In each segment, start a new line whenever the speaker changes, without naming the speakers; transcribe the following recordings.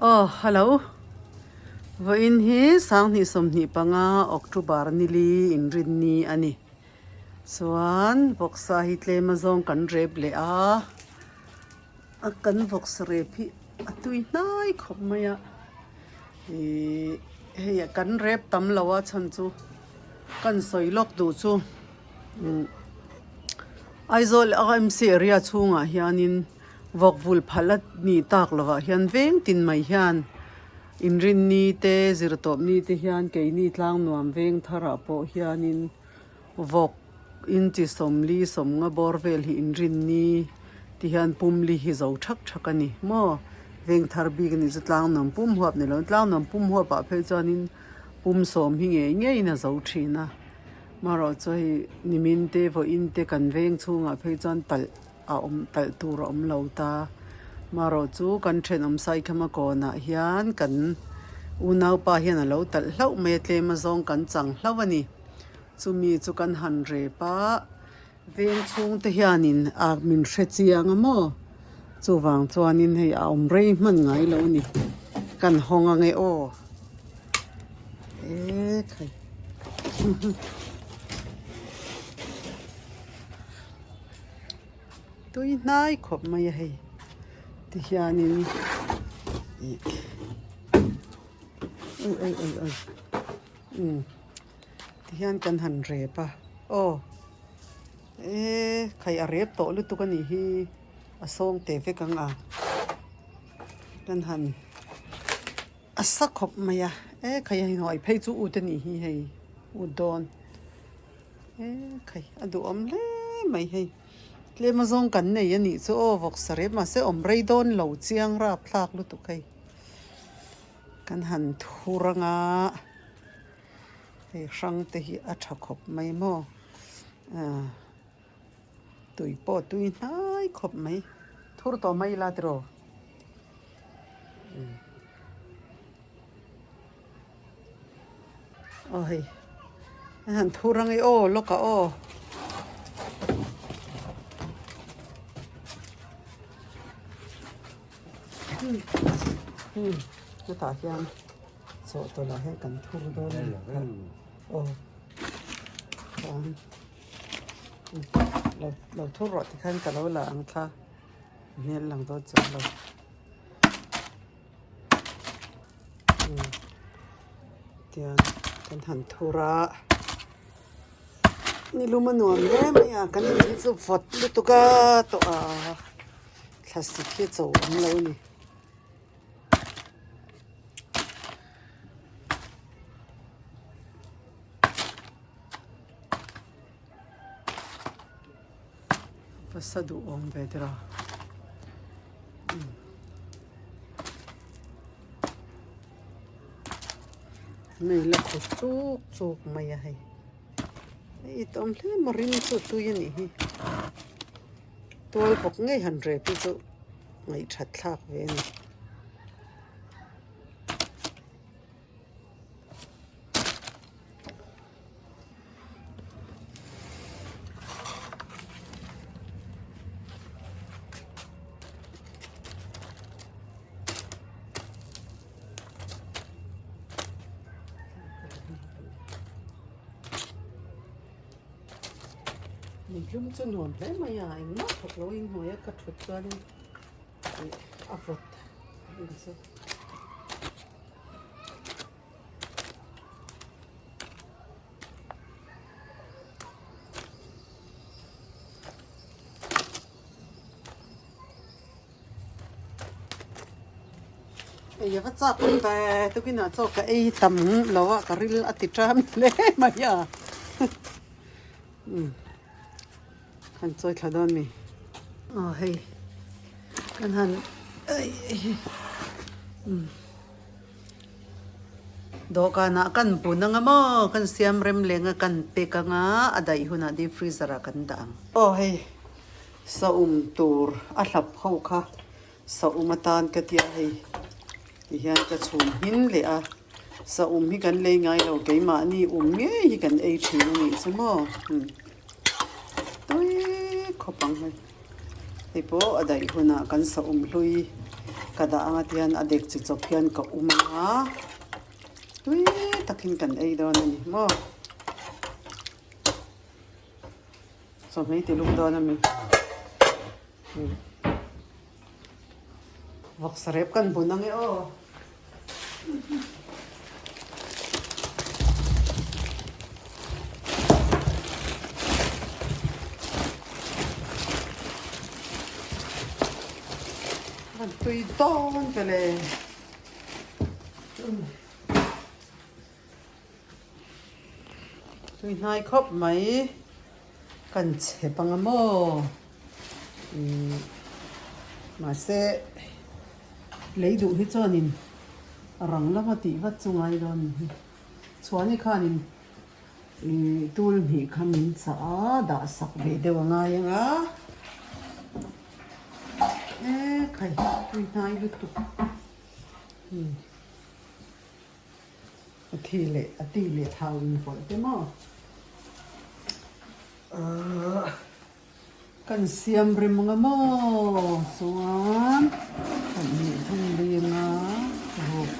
Aw hello vawiin hi sanghnih 25 October nili inrinni a ni chuan vawksa hi tlem azawng kan rep leh a a kan vawksa rep hi a tui hnai khawp mai a ihh hei kan rep tam lo a chhan chu kan sawi lawk duh chu Aizawl AMC area chhungah hianin vawk vul phalh a nih tak lovah hian veng tin mai hian inrinni te zirtawpni te hian keini tlang nuam veng tharah pawh hianin vawk inchi sawmli sawmnga bawr vel hi inrinni ti hian pumli hi zo thak thak a ni maw veng thar bik a nih chu tlang nuam pum huap ni lo tlang nuam pum huapah phei chuanin pum sawm hi ngei ngeiin a zo thin a. Marawh chu hei nimin te vawiin te kan veng chhungah phei chuan talh a awm talh tur a awm lo ta. Marawh chu kan thenawm Saikhama kawnah hian kan unaupa hian a lo talh hlauh mai a tlem azawng kan chang hlauh a ni. Chumi chu kan han rep a, veng chhung te hianin a min hre chiang a maw? Chuvang chuanin hei a awm rei hman ngai lo a ni. Kan hawng ange aw. Ekhai. Tui hnai khawp mai a hei tihianin ih ui ui ui ui umm tihian kan han rep a aw ekhai a rep tawh lutuk a nih hi a sawng teh vek ang a kan han. A sa khawp mai a, e khai a hnuai phei chu ut a nih hi hei ut dawn e khai a duhawm hle mai hei tlem azawng kan nei a nih chu aw vawksa rep mahse awm rei dawn lo chiang rapthlak lutuk hei kan han thur anga hei hrang te hi a tha khawp mai maw ah tui pawh tui hnai khawp mai thur tawh mai ila tiraw. Aw hei a han thur ang e aw lawk ah aw. Hmm chutah hian chawhtawlh ah hian kan thur dawn a ni aw chuan lo thur rawh tikhan ka lo la ang thla. Hmel lang dawn chuang lo. Tian kan han thur a nilum a nuam hle mai a kan in hi chu vawt lutuk a tawh a thlasik hi cho awm lo a ni. Va sa duh awm ve tira mei la khaw chuk chuk mai a hei hei i tawm hle maw ring chu tui a nih hi tual bawk ngei han rep hi chu ngaihthat thlak ve a ni. Mihlum chu nuam hle mai a engmah thawk lo in hnuai a ka thut chuanin ih a vawt a chu. Ei a va chak awm ve tukinah chaw ka ei tam lo a ka ril a ti ṭam hle mai a umm han chawi thla dawn mi aw hei kan han umm. Dawhkanah kan bun anga maw kan siam rem leng a kan pek anga a daih hunah deep freezer ah kan dah ang. Aw hei saum tur a hlap ho kha saum atan ka tia hei tihian ka chhum hmin leh a saum hi kan lei ngai lo keimahni um ngei hi kan ei thin a nih chu maw tui khawp ang hei. Hei pawh a daih hunah kan saum hlui. Ka dah anga tihian a dek chi chawp hian ka um anga tui takin kan ei dawn a ni maw. Chawhmeh ti lum dawn a mi. Vawksa rep kan bun ange aw. An tui dawn ve le. Tui hnai khawp mai. Kan chep anga maw? Mahse lei duh hi chuanin rang lama tih vat chu ngai dawn ni hi. Chhuani khanin ih tul hnih kha min chah a, dah sak ve deuh a ngai ang a. E khai tui hnai lutuk. A thi leh a ti leh thau in pawlh te maw? Ahh kan siam rem anga maw? Chuan pahnih thum ringa ruk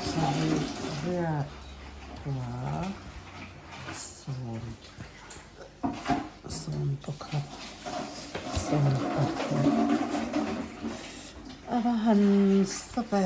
sarih riat kua sawm sawm pakhat sawm pahnih a va han sa ve.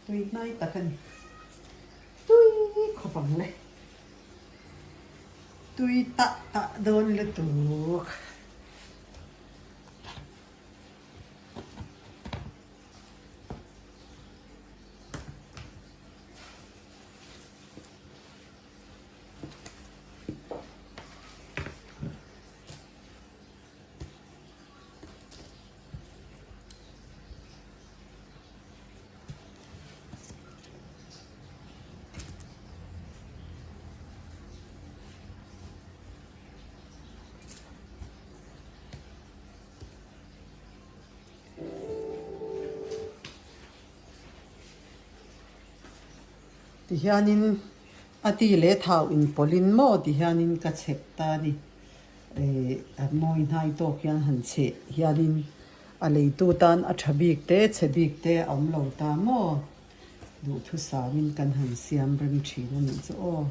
Tui hnai tak a ni. Tui khawp ang le. Tui tah tah dawn lutuk. Tihianin a ti leh thau inpawlhin maw tihianin ka chhep ta a ni. Ih a mawi hnai tawk hian han chheh hianin a leitu tan a tha bik te chhe bik te a awm lo ta maw duhthusam in kan han siam rem thin a nih chu aw.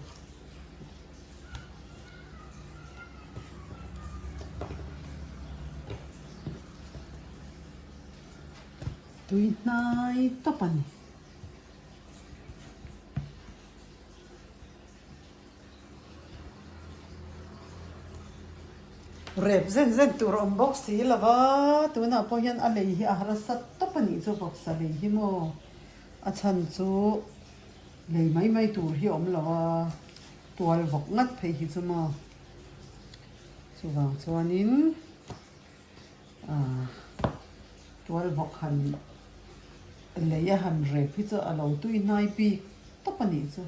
Tui hnai tawp a ni. Rep zen zen tur a awm bawk si lo va, tunah pawh hian a lei hi a harsa tawp a nih chu vawksa lei hi maw a chhan chu lei mai mai tur hi a awm lo a, tual vawk ngat phei hi chu maw chuvang chuanin ah tual vawk han lei a han rep hi chu a lo tui hnai bik tawp a nih chu.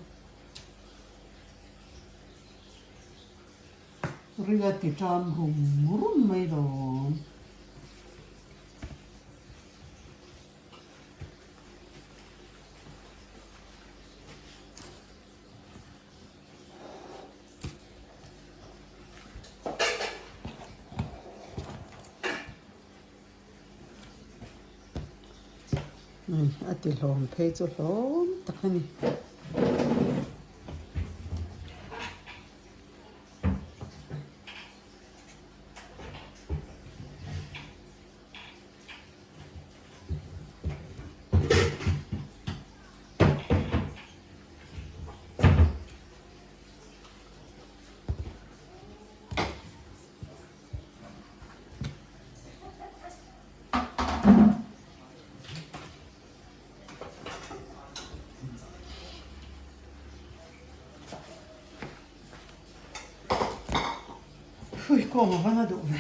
Ria ti ṭam rum rum mai lawm. A ti hlawm phei chu hlawm tak a ni. Hui kawng a va na duh ve.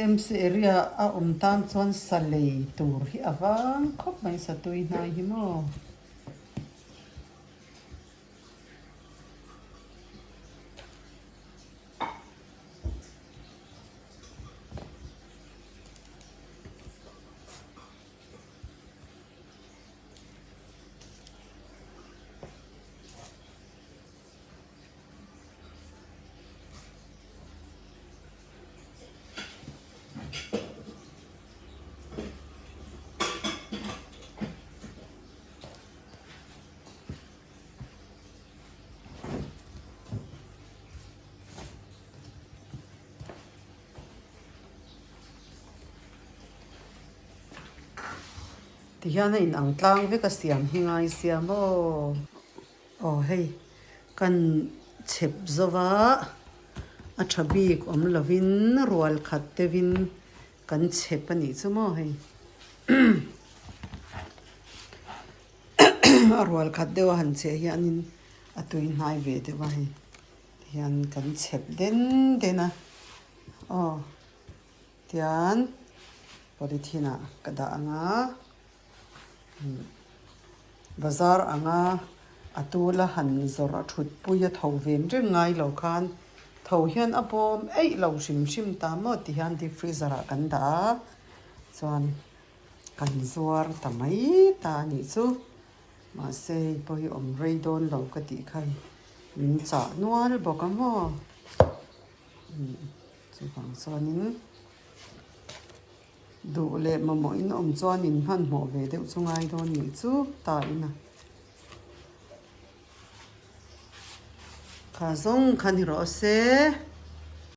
AMC area a awm tan chuan sa lei tur hi a vang khawp mai sa tui hnai hi maw. Tihian a inang tlang vek a siam hi ngai sia maw? Aw hei kan chhep zova a tha bik awm lovin rual khat deuhin kan chhep a nih chu maw hei a rual khat deuh a han cheh hianin a tui hnai ve deuh a hei tihian kan chhep den den a aw tian polythene ah ka dah ang a. Bazar anga a tula han zawrh a thut pui a tho ven reng ngai lo khan tho hian a bawm eih lo hrim hrim ta maw ti hian deep freezer ah kan dah a chuan kan zuar ta mai ta a nih chu mahse hei pawh hi awm rei dawn lo ka tih kha hei min chah nual bawk a maw chuvang chuanin. Duh leh mamawh in awm chuan in hmanhmawh ve deuh chu ngai dawn nih chu ta in a. Kha zawng kha ni rawh se.